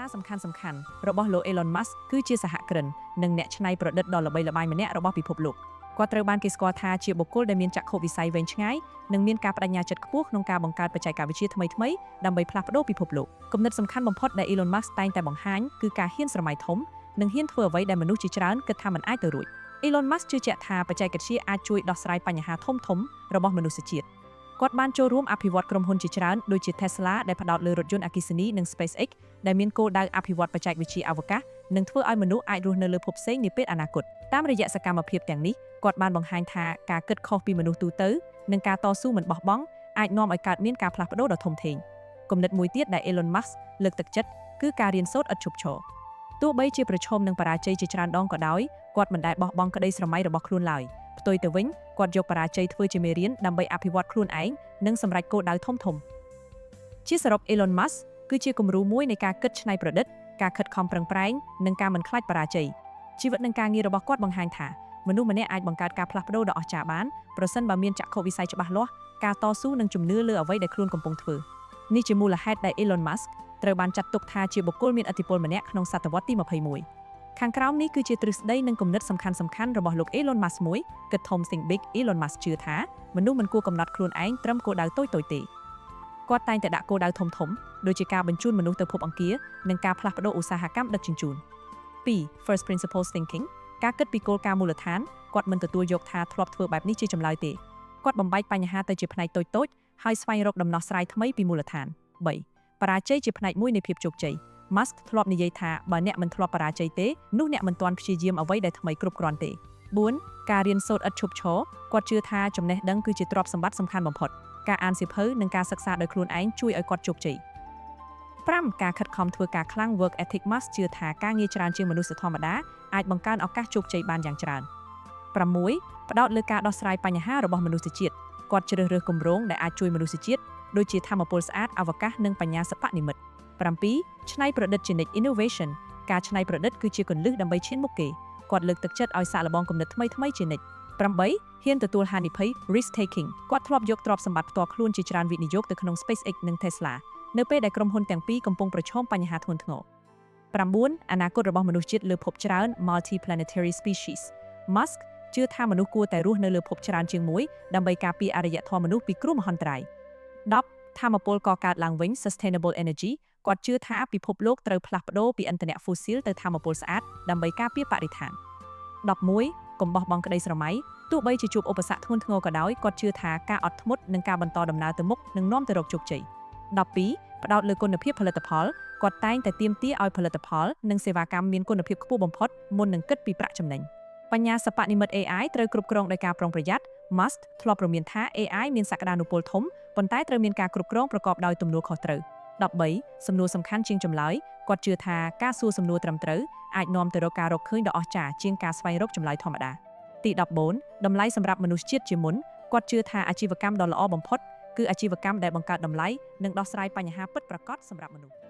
សារសំខាន់សំខាន់របស់លោក Elon Musk គឺជាសហគ្រិននិងអ្នកច្នៃប្រឌិតដ៏ល្បីល្បាញម្នាក់របស់ពិភពលោកគាត់ត្រូវបានគេស្គាល់ថាជាបុគ្គលដែលមានចក្ខុវិស័យវែងឆ្ងាយនិងមានការប្តេជ្ញាចិត្តខ្ពស់ក្នុងការបង្កើតបច្ចេកវិទ្យាថ្មីៗដើម្បីផ្លាស់ប្ដូរពិភពលោកគំនិតសំខាន់បំផុតដែល Elon Musk តែងតែបង្ហាញគឺការហ៊ានស្រមៃធំនិងហ៊ានធ្វើអ្វីដែលមនុស្សជាច្រើនគិតថាមិនអាចទៅរួច Elon Musk ជឿជាក់ថាបច្ចេកវិទ្យាអាចជួយដោះស្រាយបញ្ហាធំៗរបស់មនុស្សជាតិគាត់បានចូលរួមអភិវឌ្ឍក្រុមហ៊ុនជាច្រើនដូចជា Tesla ដែលផ្ដោតលើរថយន្តអគ្គិសនីនិង SpaceX ដែលមានគោលដៅអភិវឌ្ឍបច្ចេកវិទ្យាអវកាសនិងធ្វើឲ្យមនុស្សអាចរស់នៅលើភពផ្សេងនាពេលអនាគតតាមរយៈសកម្មភាពទាំងនេះគាត់បានបង្ហាញថាការគិតខុសពីមនុស្សទូទៅនិងការតស៊ូមិនបោះបង់អាចនាំឲ្យកើតមានការផ្លាស់ប្ដូរដ៏ធំធេងគំនិតមួយទៀតដែល Elon Musk លើកទឹកចិត្តគឺការរៀនសូត្រឥតឈប់ឈរទោះបីជាប្រឈមនឹងបរាជ័យជាច្រើនដងក៏ដោយគាត់មិនដែលបោះបង់ក្តីស្រមៃរបស់ខ្លួនឡើយផ្ទុយទៅវិញគាត់យកបរាជ័យធ្វើជាមេរៀនដើម្បីអភិវឌ្ឍខ្លួនឯងនិងសម្រេចគោលដៅធំៗជាសរុប Elon Musk គឺជាគំរូមួយនៃការគិតច្នៃប្រឌិតការខិតខំប្រឹងប្រែងនិងការមិនខ្លាចបរាជ័យជីវិតនិងការងាររបស់គាត់បង្ហាញថាមនុស្សម្នាក់អាចបង្កើតការផ្លាស់ប្ដូរដ៏អស្ចារ្យបានប្រសិនបើមានចក្ខុវិស័យច្បាស់លាស់ការតស៊ូនិងជំនឿលើអ្វីដែលខ្លួនកំពុងធ្វើនេះជាមូលហេតុដែល Elon Musk ត្រូវបានចាត់ទុកថាជាបុគ្គលមានឥទ្ធិពលម្នាក់ក្នុងសតវត្សទី21ខាងក្រោមនេះគឺជាទ្រឹស្ដីនិងគំនិតសំខាន់ៗរបស់លោក Elon Musk មួយគិតធំ Think Big Elon Musk ជឿថាមនុស្សមិនគួរកំណត់ខ្លួនឯងត្រឹមគោលដៅតូចៗទេគាត់តែងតែដាក់គោលដៅធំៗដូចជាការបញ្ជូនមនុស្សទៅភពអង្គារនិងការផ្លាស់ប្ដូរឧស្សាហកម្មដឹកជញ្ជូន2 First Principles Thinking ការគិតពីគោលការណ៍មូលដ្ឋានគាត់មិនទទួលយកថាធ្លាប់ធ្វើបែបនេះជាចម្លើយទេគាត់បំបែកបញ្ហាទៅជាផ្នែកតូចៗហើយស្វែងរកដំណោះស្រាយថ្មីពីមូលដ្ឋាន3បរាជ័យជាផ្នែកមួយនៃភាពជោគជ័យ Musk ធ្លាប់និយាយថាបើអ្នកមិនធ្លាប់បរាជ័យទេនោះអ្នកមិនទាន់ព្យាយាមអ្វីដែលថ្មីគ្រប់គ្រាន់ទេ4ការរៀនសូត្រឥតឈប់ឈរគាត់ជឿថាចំណេះដឹងគឺជាទ្រព្យសម្បត្តិសំខាន់បំផុតការអានសៀវភៅនិងការសិក្សាដោយខ្លួនឯងជួយឲ្យគាត់ជោគជ័យ5ការខិតខំធ្វើការខ្លាំង work ethic Musk ជឿថាការងារច្រើនជាងមនុស្សធម្មតាអាចបង្កើនឱកាសជោគជ័យបានយ៉ាងច្រើន6ផ្ដោតលើការដោះស្រាយបញ្ហារបស់មនុស្សជាតិគាត់ជ្រើសរើសគម្រោងដែលអាចជួយមនុស្សជាតិដូចជាថាមពលស្អាតអវកាសនិងបញ្ញាសិប្បនិម្មិត7ច្នៃប្រឌិតជានិច្ច innovation ការច្នៃប្រឌិតគឺជាគន្លឹះដើម្បីឈានមុខគេគាត់លើកទឹកចិត្តឲ្យសាកល្បងគំនិតថ្មីៗជានិច្ច8ហ៊ានទទួលហានិភ័យ risk taking គាត់ធ្លាប់យកទ្រព្យសម្បត្តិផ្ទាល់ខ្លួនជាច្រើនវិនិយោគទៅក្នុង SpaceX និង Tesla នៅពេលដែលក្រុមហ៊ុនទាំងពីរកំពុងប្រឈមបញ្ហាធ្ងន់ធ្ងរ9អនាគតរបស់មនុស្សជាតិលើភពច្រើន multi-planetary species Musk ជឿថាមនុស្សគួរតែរស់នៅលើភពច្រើនជាងមួយដើម្បីការពារអរិយធម៌មនុស្សពីគ្រោះមហន្តរាយ10ថាមពលកកើតឡើងវិញ sustainable energy គាត់ជឿថាពិភពលោកត្រូវផ្លាស់ប្ដូរពីឥន្ធនៈហ្វូស៊ីលទៅថាមពលស្អាតដើម្បីការពារបរិស្ថាន11កុំបោះបង់ក្តីស្រមៃទោះបីជាជួបឧបសគ្គធ្ងន់ធ្ងរក៏ដោយគាត់ជឿថាការអត់ធ្មត់និងការបន្តដំណើរទៅមុខនឹងនាំទៅរកជោគជ័យ12ផ្ដោតលើគុណភាពផលិតផលគាត់តែងតែទាមទារឲ្យផលិតផលនិងសេវាកម្មមានគុណភាពខ្ពស់បំផុតមុននឹងគិតពីប្រាក់ចំណេញបញ្ញាសិប្បនិម្មិត AI ត្រូវគ្រប់គ្រងដោយការប្រុងប្រយ័ត្ន Musk ធ្លាប់ព្រមានថា AI មានសក្តានុពលធំប៉ុន្តែត្រូវមានការគ្រប់គ្រងប្រកបដោយទំនួលខុសត្រូវ13សំណួរសំខាន់ជាងចម្លើយគាត់ជឿថាការសួរសំណួរត្រឹមត្រូវអាចនាំទៅរកការរកឃើញដ៏អស្ចារ្យជាងការស្វែងរកចម្លើយធម្មតាទី14តម្លៃសម្រាប់មនុស្សជាតិជាមុនគាត់ជឿថាអាជីវកម្មដ៏ល្អបំផុតគឺអាជីវកម្មដែលបង្កើតតម្លៃនិងដោះស្រាយបញ្ហាពិតប្រាកដសម្រាប់មនុស្ស។